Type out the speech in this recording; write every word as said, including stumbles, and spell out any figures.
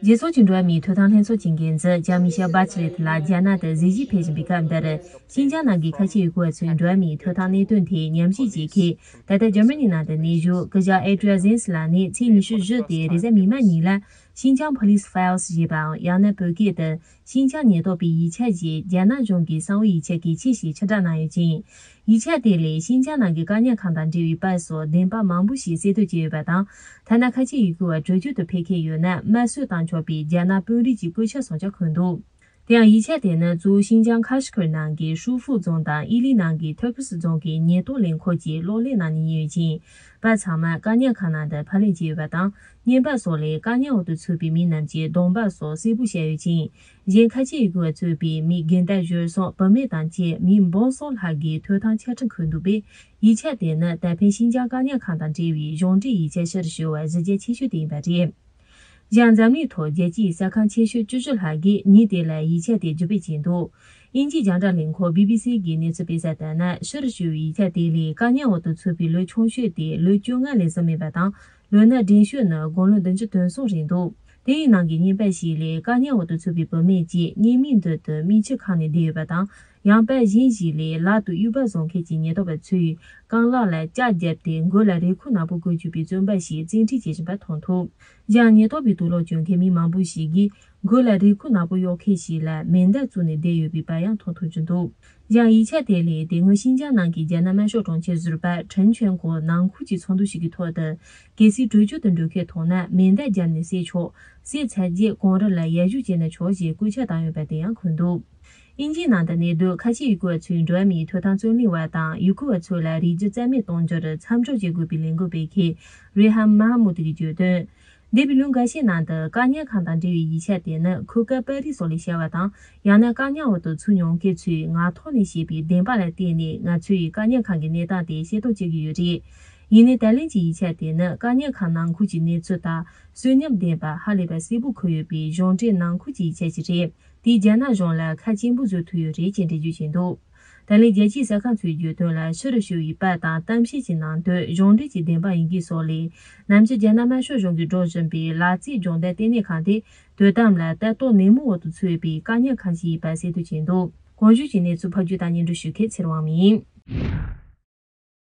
རྗེས་སོར་གྱི་འགྲོ་བ་མིའི་ཐོབ་ཐང་ལྷན་ཚོགས་ཀྱི་འགན་འཛིན་ལྕམ་མི་ཤེལ་བྷ་ཆི་ལེ་ཐི་ལགས་རྒྱ་ནག་ཏུ་གཟིགས་ཞིབ་ཕེབས་བཞིན་པའི་སྐབས་འདིར། ཤིན་ཅང་ནང་གི་ཁ་ཆེ་ཡུལ་སྐོར་བ་ཚོའི་འགྲོ་བ་མིའི་ཐོབ་ཐང་གནད་དོན་ཐད་ཉམས་ཞིབ་བྱེད་མཁན། ད་ལྟ་འཇར་མ་ནི་ནང་དུ་གནས་བཞུགས་སྐུ་ཞབས་ཨེ་ཏྲི་ཡ་ཟེན་སི་ལགས་ནས་ཚེས་ཉི་ཤུ་བཞི་སྟེ་རེས་གཟའ་མིག་དམར་ཉིན་ལ། ཤིན་ཅང་Police Files ཞེས་པའམ་ཡང་ན་བོད་སྐད་དུ། ཤིན་ཅང་ཉེན་རྟོག་པའི་ཡིག་ཆ་ཞེས་རྒྱ་ནག་གཞུང་གི་གསང་བའི་ཡིག་ཆ་གལ་ཆེན་ཞིག་ཕྱིར་བསྒྲགས་གནང་ཡོད་ཅིང་། ཡིག་ཆ་དེ་ལས་ཤིན་ཅང་ནང་གི་བཀག་ཉར་ཁང་དང་འབྲེལ་བའི་པར་སོགས་བདེན་དཔང་མང་པོ་ཞིག་གསལ་སྟོན་བྱས་ཡོད་པ་དང་། ཐ་ན་ཁ་ཆེ་ཡུལ་སྐོར་བ་བྲོས་བྱོལ་དུ་ཕེབས་མཁན་ཡོད་ན་དམར་གསོད་བཏང་ཆོག་པའི་རྒྱ་ནག་དཔོན་རིགས་ཀྱི་བཀོད་ཁྱབ་བཟོ་འཆར་འཁོད་འདུག་དེ་ཡང་ཡིག་ཆ་དེ་ནི་གཙོ་བོ་ཤིན་ཅང་ཁ་ཤི་ཁུར་ནང་གི་ཧྲུའུ་ཧྥུའུ་རྫོང་དང་ཨི་ལི་ནང་གི་ཐོ་ཁི་སི་རྫོང་གི་ཉེན་རྟོག་ལས་ཁུངས་ཀྱིས་གློག་ཀླད་ནང་ནས་རྙེད་ཡོད་ཅིང་། པར་ཚང་མ་བཀག་ཉར་ཁང་ནང་དུ་ཕབ་ལེན་བྱས་ཡོད་པ་དང་། བརྙན་པར་སོགས་ལས་བཀག་ཉར་འོག་ཏུ་ཚུད་པའི་མི་རྣམས་ཀྱི་གདོང་པ་སོགས་གསལ་པོ་བཤད་ཡོད་ཅིང་། གཞན་ཁ་ཆེ་ཡུལ་སྐོར་བ་གཙོས་པའི་མི་རྒན་དར་གཞོན་གསུམ། བུད་མེད་དང་བཅས་མི་འབུམ་གསུམ་ལྷག་གི་ཐོབ་ཐང་ཆ་འཕྲིན་འཁོད་འདུག་པས། ཡིག་ཆ་དེ་ནི་ད་ཕན་ཤིན་ཅང་བཀག་ཉར་ཁང་དང་འབྲེལ་བའི་གཞུང་འབྲེལ་ཡིག་ཆ་ཕྱིར་བཤོལ་བ་གཞི་རྒྱ་ཆེ་ཤོས་དེ་ཡིན་པ་རེད། གཞན་འཛམ་གླིང་ཐོག་རྒྱལ་སྤྱིའི་གསར་ཁང་ཆེ་ཤོས་བཅུ་བཞི་ལྷག་གིས་ཉིན་དེ་ལ་ཡིག་ཆ་དེ་བརྒྱུད་སྤེལ་བྱས་འདུག་དབྱིན་ཇིའི་རྒྱང་བསྒྲགས་ལས་ཁུངས་བྷི་བྷི་སི་གིས་གནས་ཚུལ་སྤེལ་གསལ་ལྟར་ན། ཕྱིར་བཤོལ་བའི་ཡིག་ཆ་དེ་ལས་བཀག་ཉར་འོག་ཏུ་ཚུད་པའི་ལོ་ཆུང་ཤོས་དེ་ལོ་བཅོ་ལྔ་ལས་ཟིན་མེད་པ་དང་། ལོ་ན་འབྲིང་ཤོས་ནི་དགུང་ལོ་བདུན་ཅུ་དོན་གསུམ་རེད་འདུག་དེ་ཡི་ནང་གི་བརྙན་པར་ཞིག་ལས་བཀག་ཉར་འོག་ཏུ་ཚུད་པའི་བུད་མེད་ཅིག་བརྙན་མིག་མདུན་དུ་མིག་ཆུ་ཁང་ནས་བསྡད་ཡོད་པ་དང་། ཡང་པར་གཞན་ཞིག་ལས་ལག་ཏུ་དབྱུག་པ་བཟུང་མཁན་གྱི་ཉེན་རྟོག་པ་ཚོས་རྐང་ལག་ལ་ལྕགས་བརྒྱབ་སྟེ་མགོ་ལ་རས་ཁུག་ནག་པོ་བཀོན་བཅུག་པའི་བཙོན་པ་ཞིག་བཙན་ཁྲིད་བྱེད་བཞིན་པ་མཐོང་ཐུབ། གཞན་ཉེན་རྟོག་པའི་དུག་ལོག་གྱོན་མཁན་མི་མང་པོ་ཞིག་གིས་མགོ་ལ་རས་ཁུག་ནག་པོ་གཡོག་མཁན་ཞིག་ལ་མེ་མདའ་བཙུགས་ནས་བསྡད་ཡོད་པའི་པར་ཡང་མཐོང་ཐུབ་ཀྱི་འདུག་གཞན་ཡིག་ཆ་དེ་ལས་དེ་སྔོན་ཤིན་ཅང་ནང་གི་རྒྱ་ནག་དམར་ཤོག་དྲུང་ཆེ་ཟུར་པ་ཁྲེན་ཆོན་ཀོ་ནང་ཁུལ་གྱི་ཚོགས་འདུ་ཞིག་གི་ཐོག་ཏུ། གལ་སྲིད་བྲོས་བྱོལ་དུ་འགྲོ་མཁན་མཐོང་ན་མེ་མདའ་བརྒྱབ་ནས་བསད་ཆོག་བསད་ཚར་རྗེས་གོང་རིམ་ལ་ཡར་ཞུ་བྱས་ན་ཆོག་ཞེས་བཀོད་ཁྱབ་བཏང་ཡོད་པ་དེ་ཡང་འཁོད་འདུག་དབྱིན་ཇིའི་ནང་དུ་གནས་སྡོད་ཁ་ཆེ་ཡུལ་སྐོར་བ་ཚོའི་འགྲོ་བ་མིའི་ཐོབ་ཐང་རྩོད་ལེན་པ་དང་ཡུལ་སྐོར་བ་ཚོ་ལ་རིག་རྒྱུ་རྩ་མེད་གཏོང་རྒྱུར་མཚམས་འཇོག་བྱེད་དགོས་པའི་ལས་འགུལ་སྤེལ་མཁན་རེ་ཧམ་མ་ཧ་མུ་ཏི་གིས་བརྗོད་དོན། འདས་པའི་ལོ་འགའ་ཤས་ནང་དུ་བཀག་ཉར་ཁང་དང་འབྲེལ་བའི་ཡིག་ཆ་དེ་ནི་འཁོས་ཀ་པར་རིས་སོགས་ལས་བཤད་པ་དང་། ཡང་ན་བཀག་ཉར་འོག་ཏུ་ཚུད་མྱོང་མཁན་ཚོས་ངག་ཐོག་ནས་བཤད་པའི་བདེན་དཔང་ལ་བརྟེན་ནས་ང་ཚོས་བཀག་ཉར་ཁང་གི་གནས་སྟངས་དེ་ཤེས་རྟོགས་བྱེད་ཀྱི་ཡོད་རེད། ཡིན་ནའི་ད་ལན་གྱི་ཡིག་ཆ་དེ་ནི་བཀག་ཉར་ཁང་ནང་ཁུལ་གྱི་གནས་ཚུལ་དང་གསོན་ཉམས་ལྡན་པ་ཧ་ལས་པ་གསལ་པོ་འཁོད་ཡོད་པའི་གཞུང་འབྲེལ་ནང་ཁུལ་གྱི་ཡིག་ཆ་ཞིག་རེད། དེས་རྒྱ་ནག་གཞུང་ལ་ཁ་སྐྱེངས་པོ་བཟོ་ཐུབ་ཡོད་རེད་ཅེས་འགྲེལ་བརྗོད་བྱས་འདུག་ད་ལན་རྒྱལ་སྤྱིའི་གསར་ཁང་ཚོས་བརྗོད་དོན་ལ་ཕྱིར་བཤོལ་བའི་པར་དང་གཏམ་བཤད་ཀྱི་ནང་དོན་གཞུང་འབྲེལ་གྱི་བདེན་དཔང་ཡིན་མཁན་སོགས་ལས། ནམ་རྒྱུན་རྒྱ་ནག་དམར་ཤོག་གཞུང་གིས་སྒྲོག་བཞིན་པའི་ལག་རྩལ་སྦྱོང་བརྡར་ལྟེ་གནས་ཁང་དེ་དོ་དམ་ལ་ལྟ་རྟོག་ནན་མོའི་འོག་ཏུ་ཚུད་པའི་བཀག་ཉར་ཁང་ཞིག་ཡིན་པ་གསལ་སྟོན་བྱས་འདུག་གོང་ཞུས་ཀྱི་གནས་ཚུལ་ཕབ་སྒྱུར་དང་སྙན་སྒྲོན་ཞུ་མཁན་ཚེ་རིང་དབང་མོ་ཡིན།